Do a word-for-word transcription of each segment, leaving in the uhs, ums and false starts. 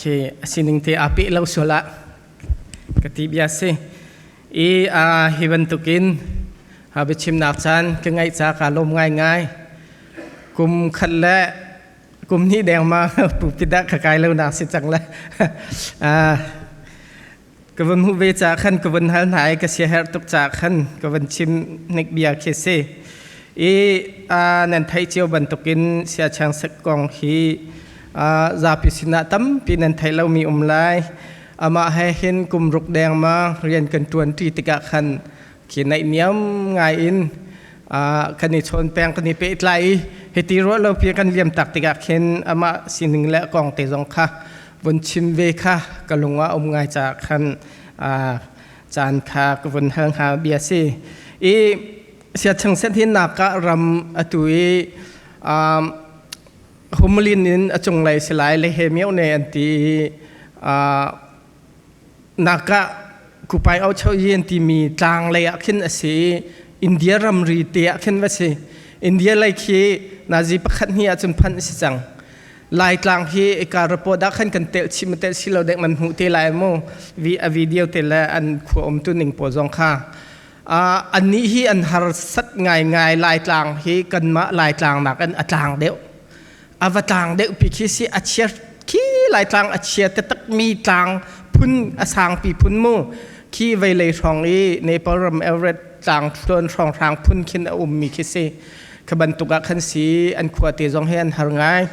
Khi a sining te a peh lo sual ah ka ti bia si. I, aa, hi bantukin, aa, biachimnak caan ka ngeih caah kaa lawm ngaingai. Kum khat le kum hnih deng ma pupi dah ka kai lonak si cang le. Aa, ka vun hmuh ve caah khan ka vun hal hna i ka siaherh tuk caah khan ka vun chim hnik bia khi si. I, aa, nan theih cio bantukin Sia Chang Set kong hi, aa, zapi sinah tampi nan theih lomi um lai. Amah he hin kum ruk deng ma rian kan ṭuanṭi tikah khan khi naihniam ngai in, aa, kan i chawn peng, kan i pehtlai i hiti ruah lopi kan liamtak tikah khin amah sining le a kong te zong kha vun chim ve kha ka lung ah um ngai caah khan, aa, caan kha ka vun hal hna bia si. I, Sia Chang Set hi Naka ram atu i, um, Humalin in a cunglei si lai le he mioh ne an ti i, aa, Naka Kupai Auchau yi an timi tlang lei ah khin a si i, India ramri te ah khin va si. India lei khi nazi pakhat hnih ah cun phanh a si cang. Laitlang hi i ka report ah khan kan telh chih ma telh si lo dek man hmuh te lai mu. Vi-, a video te le an khua umtu ning pawl zong kha. Aa, annih hi an harsat ngaingai, Laitlang hi kanmah Laitlang nakin a tlang deuh. A va tlang deuh pi khi si, a chia khi Laitlang a chia taktak mi tlang phun, a sangpi phun mu. Khi veilei hrawng i Nepal ram Everest tlang tluan hrawnghrang phun khin a ummi khi si. Kha bantuk ah khan si, an khua te zong he an har ngai.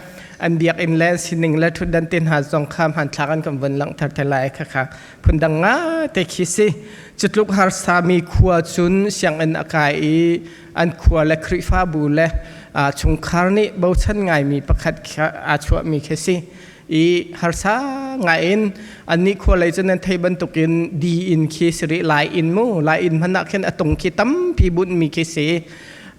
An biakinn le sining le ṭhutdan te hna zong kha hmanthlak an kan vun langhter te lai kha kha phundang ngai te khi si. Cutluk harsami khua cun sianginn a kai i an khua le Khrihfabu le, aa, chungkhar nih bochan ngaimi pakhat kha aa chuahmi khi si. I harsa ngai in annih khua lei cun an theih bantukin di inn khi si rih, Lai inn mu, Lai inn hmanh ah khin a tung khi tampi bunhmi khi si.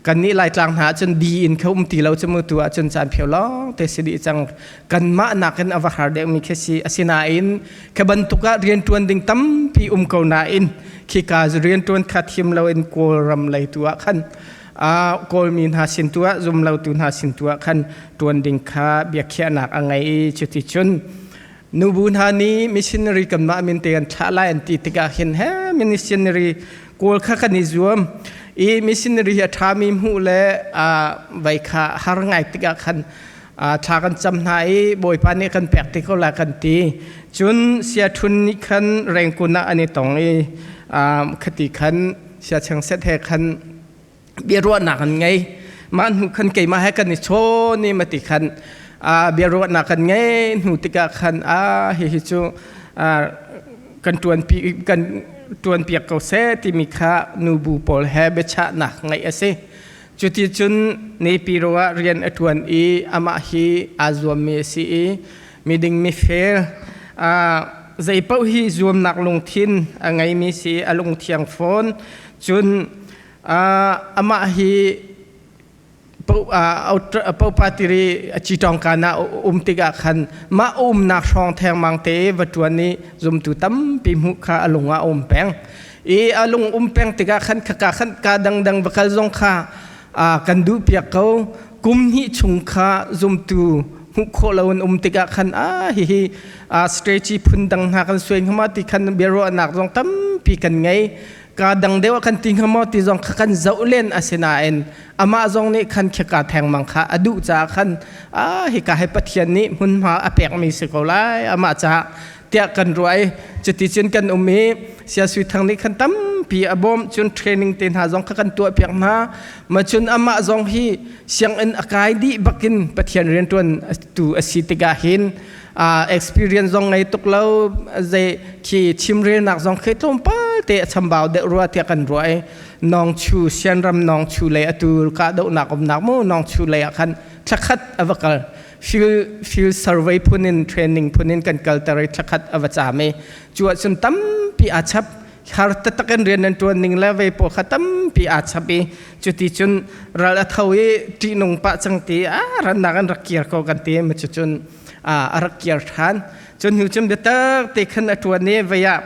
Kannih Laitlang hna ahcun di inn kha um ti lo cu mu, tu ahcun caan phio lawng te si dih cang. Kanmah nakin a va har deuhmi khi si. Asinain kha bantuk ah rianṭuan ding tampi um ko nain khika rianṭuan kha thim loin Kawlram lei tu ah khan, aa, Kawlmi hna sin tu ah, zumlotu hna sin tu ah khan ṭuan ding kha biakhiahnak a ngei i cuticun nubu hna nih missionary kanmah min te an thlah lai an ti tikah hin he missionary Kawl kha kan i zuam i missionary hi a ṭhami hmuh le, aa, vei kha har ngai tikah khan, aa, thla kan cam hna i Bawipa nih kan pek ti ko lai kan ti. Cun Sia Ṭhun nih khan Rengkun ah an i tong i, aa, khati khan Sia Chang Set he khan biaruahnak an ngei. Mah hnu khan keimah he kan i chawn i mah ti khan, aa, biaruahnak kan ngei hnu tikah khan, aa, hihi cu, aa, kan ṭuanpi, kan ṭuanpiak ko seh timi kha nubu pawl he biachahnak ngeih a si. Cuticun Naypyidaw ah rian a ṭuan i amah hi aa zuammi a si i miding mifel, aa, zeipaoh hi zuamnak lungthin a ngeimi si i a lungthiang fawn. Cun, aa, amah hi Poh-, aa, Aut-, Popa Tiri a ci ṭongka na um tikah khan mah a umnak hrawng thengmang te va ṭuan i zumtu tampi hmuh kha a lung ah a um peng. I a lung um peng tikah khan khaka khan ka dangdang va kal zong kha, aa, kan duh piak ko. Kum hnih chung kha zumtu hmuh khawh loin um tikah khan, aa, hihi, aa, strategy phundang hna kan suai hnga maw ti khan biaruahnak zong tampi kan ngei. Ka dang deuh ah kan ti hnga maw ti zong kha kan zoh len, asinain amah zong nih khan khika thengmang kha a duh caah khan, aa, hika hi Pathian nih hmunhma a pekmi si ko lai, amah caah tiah kan ruah i cuticun kan um i Sia Sui Thang nih khan tampi a bawmh, cun training te hna zong kha kan tuahpiak hna. Mah cun amah zong hi sianginn a kai dih bakin Pathian rianṭuan tu a si tikah hin, aa, experience zong ngei tuk lo, zei khi chimrelnak zong khi tlawmpal te a chambau deuh rua tiah kan ruah i Nawngchu, Sianram Nawngchu lei a tul kahdohnak umnak mu, Nawngchu lei ah khan thlakhat a va kal. Field, field survey phun in, training phun in kan kalter i thlakhat a va cam i cu ahcun tampi aa chap. Har taktak in rian nan ṭuan ning le vei pawl kha tampi aa chap i cuticun ral a tho i ṭihnung pah cang ti, aa, rannak an rak kir ko kan ti, mah cucun, aa, a rak kir ṭhan. Cun hnu cun biatak te khan a ṭuan i vei ah,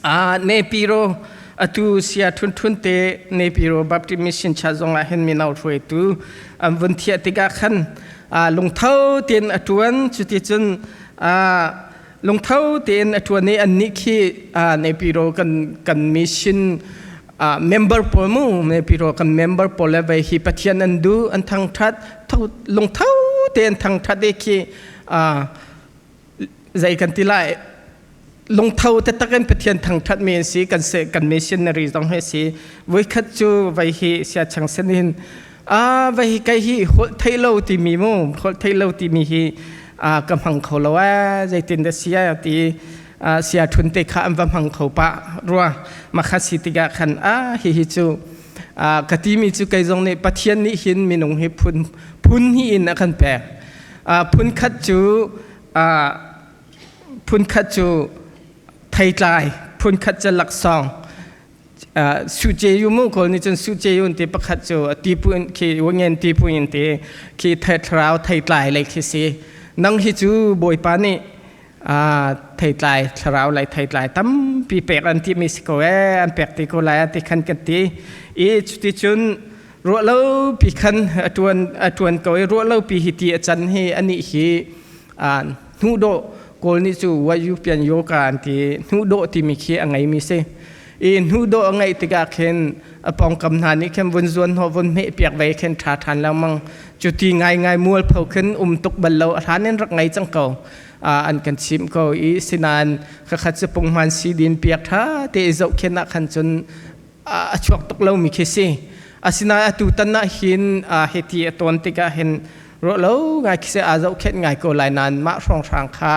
aa, Naypyidaw atu Sia Ṭhun Ṭhun te Naypyidaw Baptist Mission church zong ah hin mino hruaitu an vun thiah tikah khan, aa, lungtho tein a ṭuan. Cuticun, Aa, lungtho tein a ṭuan i annih khi, aa, Naypyidaw kan, kan mission, aa, member pawl mu, Naypyidaw kan member pawl le vei hi Pathian an duh, an thangṭhat, tho, lungtho tein an thangṭhat i khi, aa, zei kan ti lai, lungtho taktakin Pathian thangṭhatmi an si, kan se, kan missionary zong hi a si. Voikhat cu vei hi Sia Chang Sen in, aa, vei hi kei hi holh theih lo timi mu, holh theih lo timi hi, aa, ka hmang kho lo a, zeitindah si a ti, aa, Sia Ṭhun te kha an va hmang kho pah rua, mah kha si tikah khan, aa, hihi cu, aa, ka timi cu kei zong nih Pathian nih hin minung hi phun, phun hnih in a kan pek. Aa, phun khat cu, aa, phun khat cu theitlai, phun khat cu laksawng, aa, suce yu mu, Kawl nih cun suce yu an ti, pakhat cu a tipu in khi, wangen tipu in ti, khi thei, thlarau theitlai lei khi si. Nang hi cu Bawipa nih, aa, theitlai, thlarau lei theitlai tampi pek an timi si ko e, an pek ti ko lai a ti khan kan ti. I cuticun ruah lo pi khan a ṭuan, a ṭuan ko i ruah lo pi hi ti a can hi, anih hi, aa, hnuhdawh, Kawl nih cu what you pian yoga an ti, hnuhdawh timi khi a ngeimi si. I hnuhdawh a ngeih tikah khin a pawngkam hna nih khin vun zuan hnawh, vun hmeh piak vei khin ṭha ṭhan lengmang. Cuti ngaingai mualpho khin um tuk bal lo, a hlan in rak ngei cang ko. Aa, an kan chim ko i, sinain khakhat cu punghman si din piak ṭha te i zohkhenh ah khan cun, aa, a chuak tuk lomi khi si. Asinain atu tan ah hin, aa, hiti a ton tikah hin ruah lo ngai khi si, aa zohkhenh ngai ko lai nain mah hrawnghrang kha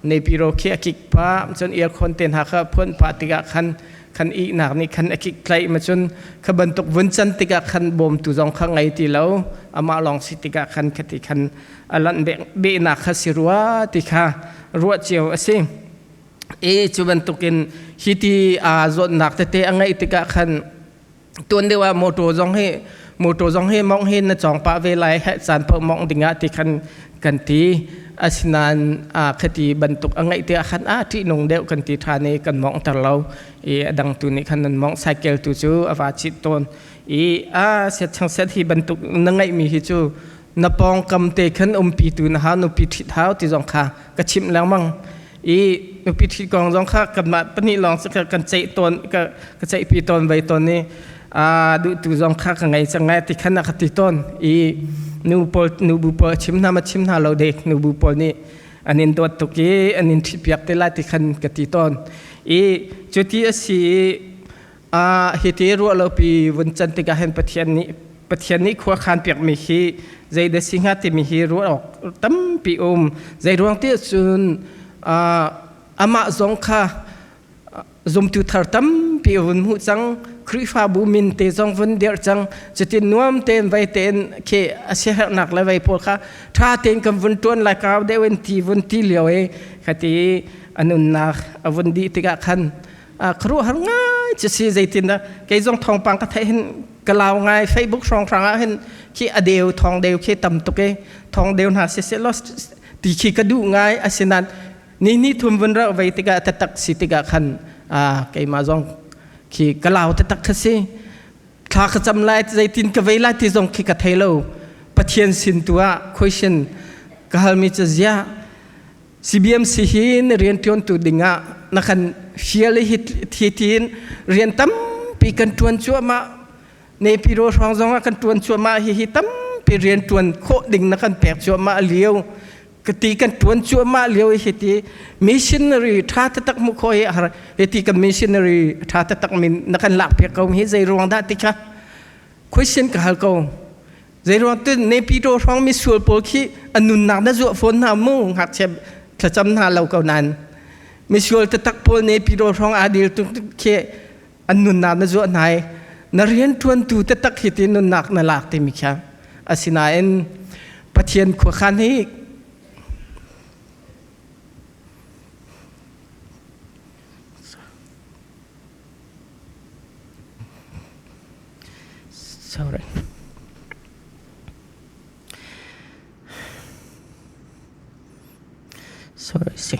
Naypyidaw khi a kik pah, cun aircon te hna kha a phuanh pah tikah khan, khan ihnak nih khan a kik tlaih ma cun kha bantuk vun can tikah khan bawmtu zong kha ngei ti lo, amah lawng si tikah khan khati khan a lanh beh, behnak kha si rua ti kha ruah cio a si. I cu bantukin hiti, aa, zawtnak tete a ngeih tikah khan tuan deuh ah motor zong hi, motor zong hi mawngh hi na cawng pah ve lai, heh caan paoh mawngh dingah ti khan kan ti. Asinain, aa, khati bantuk a ngeih tikah khan, aa, ṭihnung deuh kan ti ṭhan i kan mawngh ter lo. I a dangtu nih khan nan mawngh, cycle tu cu a va cit tawn. I, aa, Sia Chang Sen hi bantuk na ngeihmi hi cu na pawngkam te khan umpitu na hau, nupi ṭhit hau ti zong kha ka chimh lengmang. I nupi ṭhit kong zong kha kanmah pahnih lawng si kha kan ceih tawn, ka, ka ceihpi tawn vei tawn i, aa, duhtu zong kha ka ngei cang ngai ti khan a ka ti tawn. I nu pawl, nubu pawl a chim hna, ma chim hna lo dek, nubu pawl nih an in dawt tuk i an in ṭhitpiak te lai ti khan ka ti tawn. I cuti a si i, aa, hiti ruah lopi vun can tikah hin Pathian nih, Pathian nih khua khan piakmi hi zeidah si hnga timi hi ruah awk tampi um. Zeiruang ti ahcun, aa, amah zong kha, aa, zumtu thar tampi a vun hmuh cang, Khrihfabu min te zong vun dirh cang, cutin nuam tein vei tein khi a siaherhnak le vei pawl kha ṭha tein kan vun ṭuan lai, kau deuh in ti vun ti lio i khati a nunnak a vun dih tikah khan, aa, ka ruahhar ngai cu si, zeitindah kei zong thawngpang ka theih hin ka lau ngai, Facebook hrawnghrang ah hin khi a deu, thawng deu khi tam tuk i, thawng deu hna siseh law ti khi ka duh ngai, asinain ni hnih thum vun rauh vei tikah taktak si tikah khan, aa, keimah zong khi ka lau taktak kha si. Thla ka cam lai, zeitin ka vei lai ti zong khi ka thei lo. Pathian sin tu ah question ka halmi cu ziah. C B M C hi na rianṭuantu dingah na kan fial i hi, hitin rian tampi kan ṭuan cuahmah, Naypyidaw hrawng zongah kan ṭuan cuahmah, hihi tampi rianṭuan khawh ding na kan pek cuahmah lio. Ka ti kan ṭuan cuahmah lio i hiti missionary ṭha taktak hmuh khawh hi a har, hiti kan missionary ṭha taktak min na kan lakpiak ko hi zeiruang dah ti kha question ka hal ko. Zeiruang tu Naypyidaw hrawng misual pawl khi a nunnak na zuah fawn hna mu, ngakchia thlacam hna lo ko nain. Misual taktak pawl Naypyidaw hrawng aa dil tuk khi an nunnak na zuah hna i na rianṭuantu taktak hiti nunnak na lak timi kha. Asinain Pathian khua khan hi. Sorry. Sorry, si.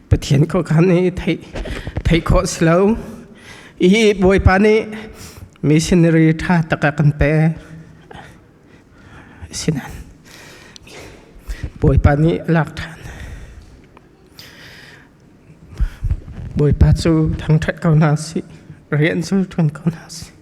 Pathian khua khan i theih, theih khawh si lo. Hi Bawipa nih missionary ṭha tak a kan pe. Sinan Bawipa nih a lak ṭhan. Bawipa cu thangṭhat ko hna si, rian cu ṭuan ko hna si.